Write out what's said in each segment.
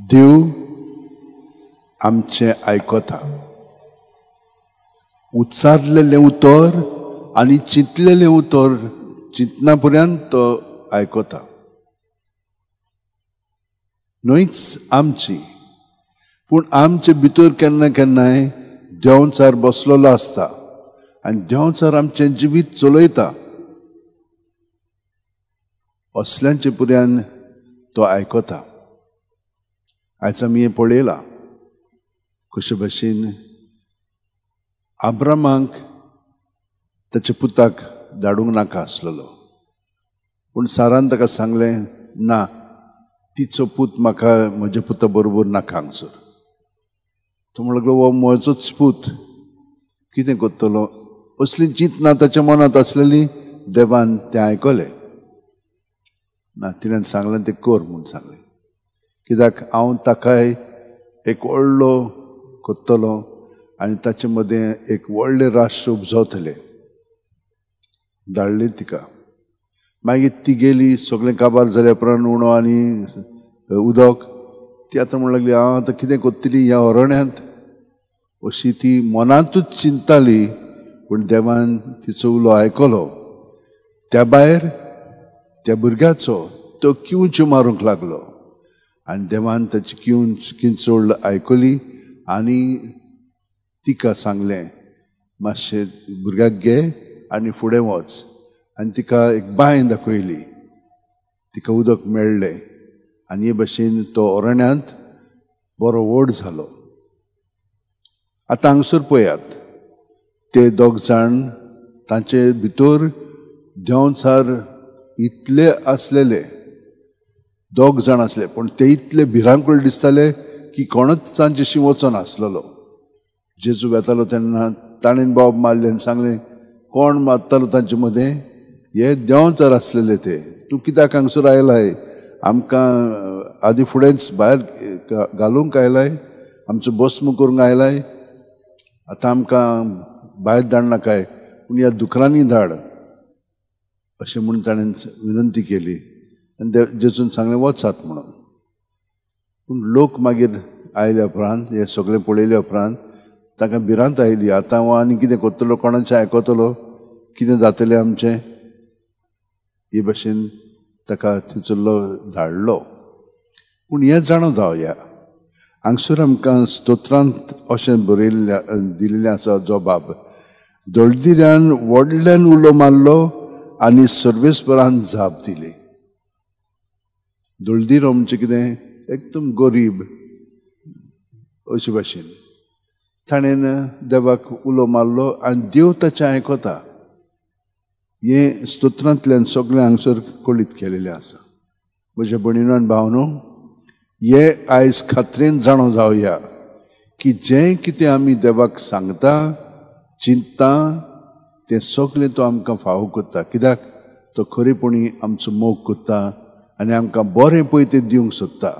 देव आमचें आयकता. उच्चारलेलें उतर आनी चिंतलेलें उतर चिंतना पर्यंत तो आयकता. न्हयच आमची, पूण आमचे भितर केन्ना केन्नाय देंवचार बसलेलो आसता आनी देंवचार आमचें जिवीत चलयता. असल्यांचे पर्यंत तो आयकता. आयज आमी हें पळयलां कशे भशेन आब्रामाक ताच्या पुताक धाडूंक नाका आसलेलो, पूण सारान ताका सांगलें ना, तिचो पूत म्हाका म्हज्या पुता बरोबर नाका हांगसर. तो म्हणलो लागलो हो म्हजोच पूत, कितें करतलो. असली चिंतना ताच्या मनांत आसलेली. देवान तें आयकलें ना, तिणें सांगलें तें कर म्हूण सांगलें, कित्याक हांव ताकाय एक व्हडलो करतलो आनी ताचे मदें एक व्हडलें राष्ट्र उपजवतलें. धाडली तिका. मागीर ती गेली, सगळें काबार जाल्या उपरांत उणो आनी उदक. ती आतां म्हणूंक लागली हांव आतां कितें करतली ह्या अरण्यांत, अशी ती मनांतूच चिंतताली. पूण देवान तिचो उलो आयकलो. त्या भायर त्या भुरग्याचो तो किंवच्यो मारूंक लागलो आनी देवान ताची किंचोळ आयकली आनी तिका सांगलें मातशें भुरग्याक घे आनी फुडें वच. आनी तिका एक बांय दाखयली, तिका उदक मेळ्ळें आनी हे भशेन तो अरण्यांत बरो व्हड जालो. आतां हांगसर पळयात, ते दोग जाण तांचे भितर देंवचार इतले आसलेले, दोग जाण आसले, पूण ते इतले भिरांकूळ दिसताले की कोणूच तांच्याशी वचनासलेलो. जेजू वेतालो तेन्ना ताणें बोब मारलें आनी सांगलें कोण मारतालो तांचे मदें, हे देंवचार आसलेले ते, तूं कित्याक हांगसर आयलाय, आमकां आदी फुडेंच भायर घालूंक आयलाय, आमचो भस्म करूंक आयलाय, आतां आमकां भायर धाडनाकाय, पूण ह्या दुकरांनी धाड, अशें म्हूण ताणें विनंती केली. आनी जेजून सांगलें वचात म्हणून. पूण लोक मागीर आयल्या उपरांत, हें सगळें पळयल्या उपरांत ताका भिरांत आयली, आतां हो आनी कितें करतलो, कोणाचें आयकतलो, कितें जातलें आमचें, हे भशेन ताका थंयसरलो धाडलो. पूण हें जाणो जावया, हांगसर आमकां स्तोत्रांत अशें बरयल्लें दिल्लें आसा, जबाब दळदिऱ्यान व्हडल्यान उलो मारलो आनी सर्वेस्परान जाप दिली. दळदिरो म्हणजे कितें, एकदम गरीब अशे भाशेन ताणें देवाक उलो मारलो आनी देव ताचें आयकता. हें स्तोत्रांतल्यान सगळें हांगसर कळीत केलेलें आसा. म्हज्या भयणीनो आनी भावनो, हे आयज खात्रेन जाणो जावया की जें कितें आमी देवाक सांगता, चिंतता, तें सगळें तो आमकां फावो करता. कित्याक तो खरेपणी आमचो मोग करता आनी आमकां बरें पळय तें दिवंक सोदता,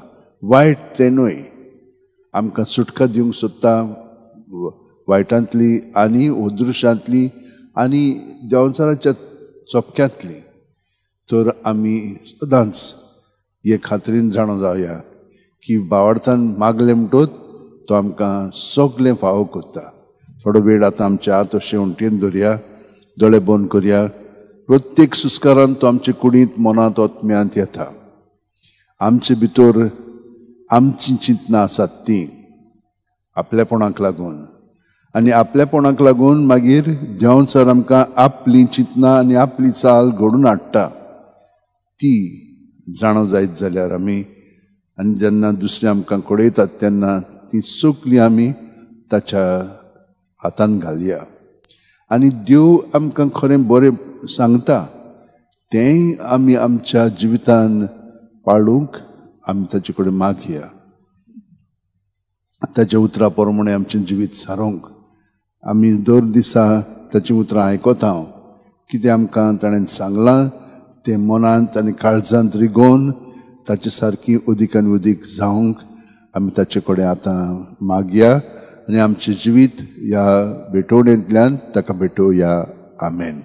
वायट तें न्हय. आमकां सुटका दिवंक सोदता वायटांतली आनी अदृश्यांतली आनी देंवचाराच्या चपक्यांतली. तर आमी सदांच हे खात्रीन जाणो जावया की भावार्थान मागलें म्हणटोच तो आमकां सगळें फावो करता. थोडो वेळ आतां आमच्या हात अशें उंटयेन धरया, दोळे बंद करया. प्रत्येक सुस्कारान तो आमचे कुडींत, मनांत, आत्म्यांत येता. आमचे भितर आमची चिंतनां आसात तीं आपलेपणाक लागून, आनी आपलेपणाक लागून मागीर देंवचार आमकां आपली चिंतनां आनी आपली चाल घडून हाडटा. ती जाणो जायत जाल्यार आमी, आनी जेन्ना दुसरे आमकां कळयतात तेन्ना ती सगळीं आमी ताच्या हातान घालया. आनी देव आमकां खरें बरें सांगता तेंय आमी आमच्या जिवितान पाळूंक आमी ताचे कडेन मागया. ताच्या उतरां प्रमाणें आमचें जिवीत सारोवंक आमी दर दिसा ताचीं उतरां आयकता. कितें आमकां ताणें सांगलां तें मनांत आनी काळजांत रिगोवन ताचे सारकी अदीक आनी अदीक जावंक आमी ताचे कडेन आतां मागया आनी आमचें जिवीत ह्या भेटवणेंतल्यान ताका भेटोवया. आमेन.